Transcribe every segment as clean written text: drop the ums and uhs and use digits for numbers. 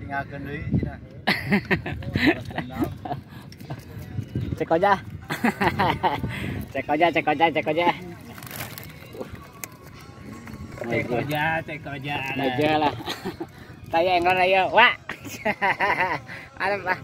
Tinggalkeun deui cenah. Cek aja. Cek aja, cek aja, cek aja. Cek aja, cek aja. Aja lah. Saya enggon ayo, wah. Alam ah.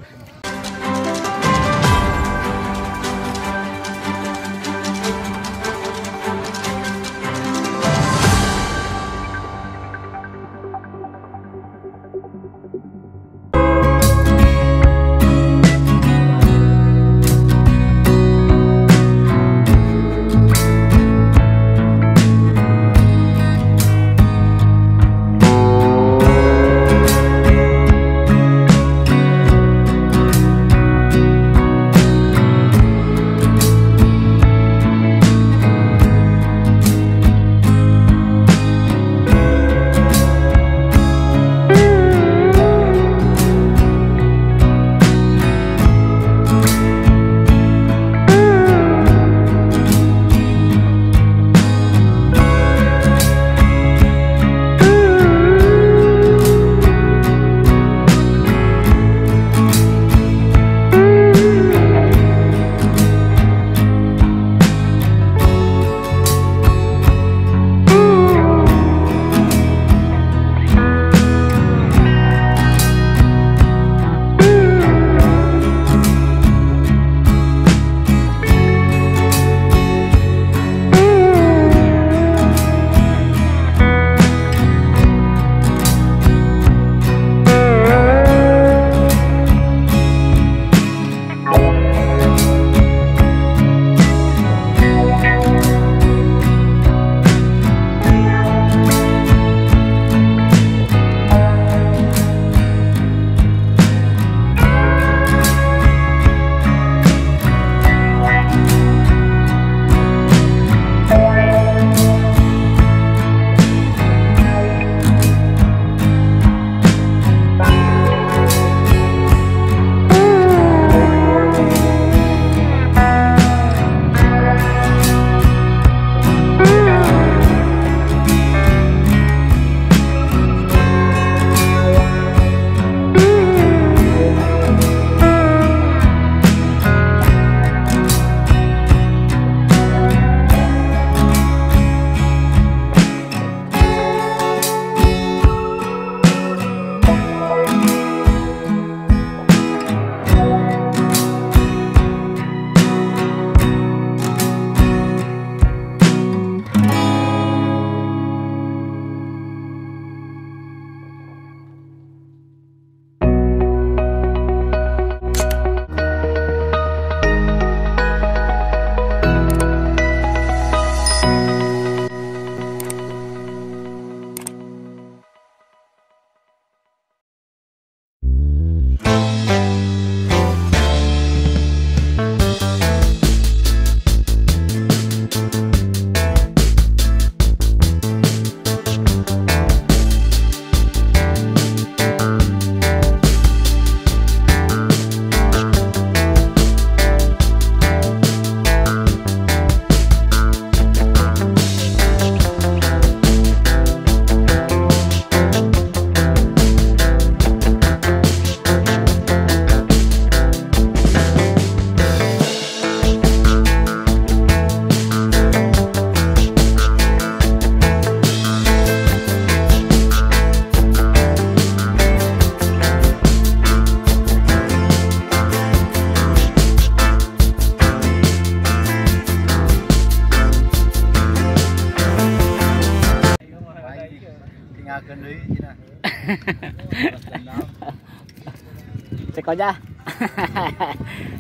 Cek aja.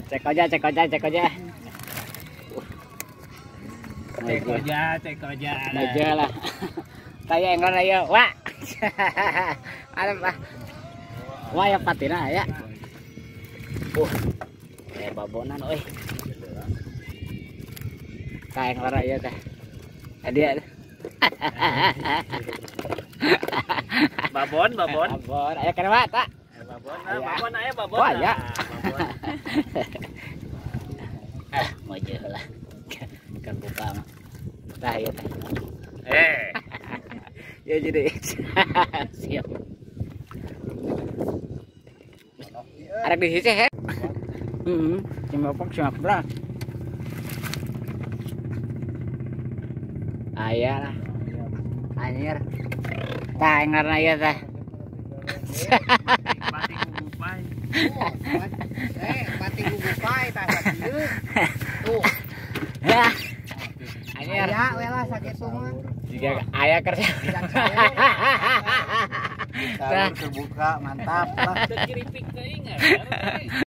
Cek aja, cek aja, cek aja. Cek aja, cek aja. Aja lah. Saya enggon ayo, wah. Alam ah. Wah ya patina ya. Babonan euy. Kayak lara ieu teh. Dia. Babon, babon. Babon, aya kana mah tak? Babon, babon aya babon. Wah, ya. Ah, mojo lah. Kan buka mah. Tah ieu teh. Eh. Ya jadi. Siap. Arek di sisi he. Heeh, cimopok cimaprak. Aya lah. Anjir. Tah ngaranna ieu teh. Pati gugupai. Pati gugupai tah sakieu. Tuh. Ya. Anjir. Aya we lah sakitu mah. Jika aya kerja. Sahur terbuka mantap lah. Keripik teuing.